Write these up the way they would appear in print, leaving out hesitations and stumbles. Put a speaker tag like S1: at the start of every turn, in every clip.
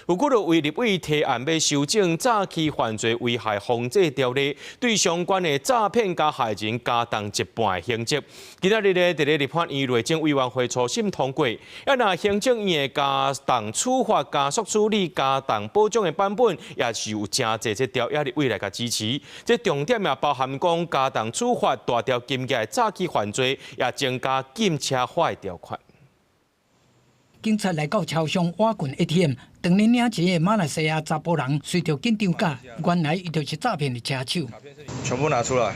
S1: 有幾落位立委提案欲修正詐欺犯罪危害防制條例，對相關的詐騙加害人加重一半的刑責。今仔日咧，佇咧立法院內政委員會初審通過，啊若行政院的加重處罰、加速處理、加重保障的版本，也是有誠濟這朝野立委來共支持。這重點也包含講加重處罰大條金額的詐欺犯罪，也增加禁車法的條款。
S2: 警察來到超商挖滾 ATM，當咧領錢的馬來西亞查埔人隨著緊張感，原來伊就是詐騙的車手。
S3: 全部拿出來，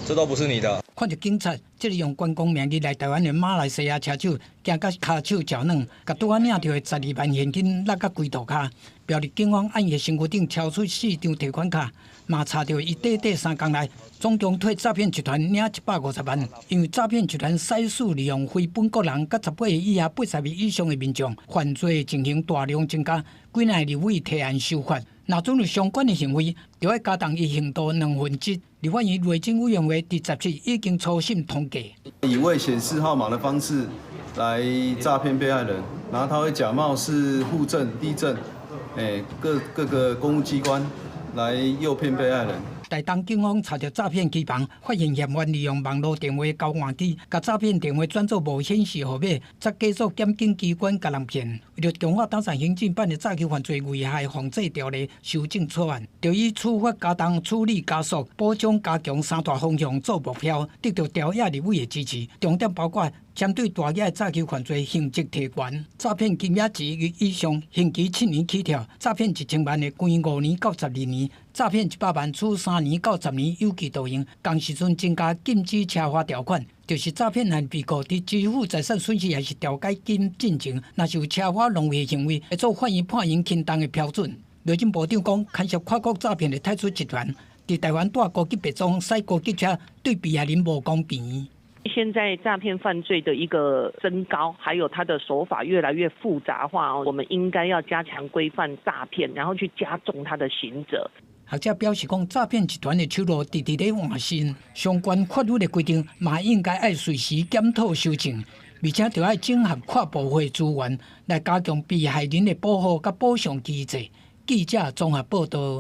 S3: 這都不是你的。
S2: 看著警察，這个用觀光名義來台灣的馬來西亞車手，驚甲跤手腳軟，共拄仔領著的12萬現金落甲規塗跤。苗栗警方按伊身軀頂抄出四張提款卡，嘛查著伊短短3工內總共替詐騙集團領150萬。因為詐騙集團採取利用非本國人佮18歲以下80歲以上的民眾犯罪情形大量增加，幾若立委提案修法，若准有相關的行為，就愛加重伊刑度兩分之一。立法院內政委員會佇17已經初審通過。
S4: 以未顯示號碼的方式來詐騙被害人，然後他會假冒是戶政、地政，各各個公務機關來誘騙被害人。
S2: 台東警方查著詐騙機房，發現嫌犯利用網路電話交換機，共詐騙電話轉做無顯示號碼，才假做檢警機關共人騙。為著強化當前刑警版的詐欺犯罪危害防制條例修正草案，就以處罰加重、處理加速、保障加強三大方向做目標，得到朝野立委的支持。重點包括針對大額的詐欺犯罪刑責提懸，詐騙金額一億以上刑期7年起跳，詐騙1000萬的關5年到12年，詐騙100萬處3年到10年有期徒刑。仝時陣增加禁止車罰條款，就是詐騙案被告佇支付財產損失抑是調解金進前，若是有車罰浪費行為，會做法院判刑輕重的標準。內政部長講，牽涉跨國詐騙的泰銖集團，佇台灣帶高級白裝、駛高級車，對被害人無公平。
S5: 現在詐騙犯罪的一個增高，還有他的手法越來越複雜化哦，我們應該要加強規範詐騙，然後去加重他的刑責。
S2: 學者表示講，詐騙集團的手路直直咧換新，相關法律的規定嘛應該愛隨時檢討修正，而且著愛整合跨部會資源來加強被害人的保護佮補償機制。記者綜合報道。